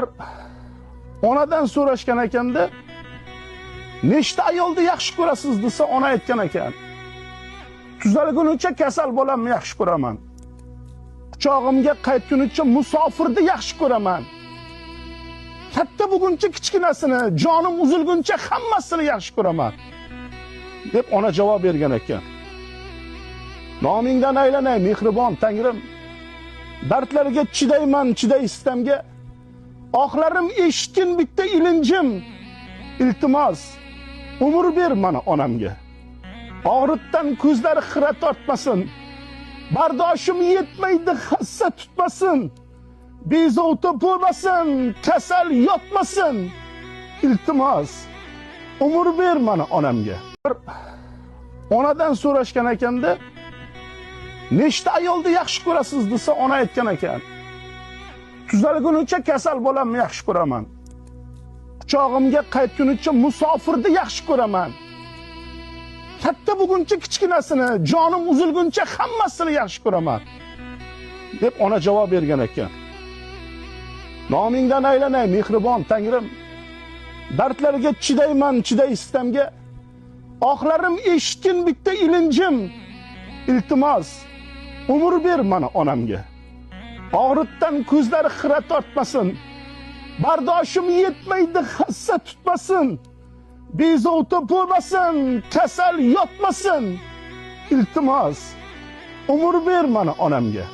Bir onadan so'rashgan ekanda, nechta ayolni yaxshi ko'rasiz desa, ona aytgan ekan: tuzalgunicha kasal bolamni yaxshi ko'raman. Quchog'imga qaytgunicha musofirni yaxshi ko'raman. Katta buguncha kichkinasini, jonim uzilguncha hammasini yaxshi ko'raman, deb ona javob bergan ekan. Nomingdan aylanay mehribon Tangrim. Dardlarga chidayman, chiday istamga. Ohlarim eshitgin bitta ilinjim. Iltimos, umr ber mana onamga. Og'riqdan ko'zlari xira tortmasin. Bardoshim yetmaydi, hassa tutmasin. Bezovta bo'lmasin, kasal yotmasin. Iltimos, umr ber mana onamga. Bir onadan so'rashgan ekanda, nechta ayolni yaxshi ko'rasiz desa, ona aytgan ekan: tuzalgunicha kasal bolamni yaxshi ko'raman. Quchog'imga qaytgunicha musofirni yaxshi ko'raman. Katta buguncha kichkinasini, jonim uzilguncha hammasini yaxshi ko'raman, deb ona javob bergan ekan. Nomingdan aylanay mehribon Tangrim. Dardlarga chidayman, chiday istamga. Ohlarim eshitgin bitta ilinjim. Iltimos, umr ber mana onamga. Og'riqdan ko'zlari xira tortmasin. Bardoshim yetmaydi, hassa tutmasin. Bezovta bo'lmasin, kasal yotmasin. Iltimos, umr ber mana onamga.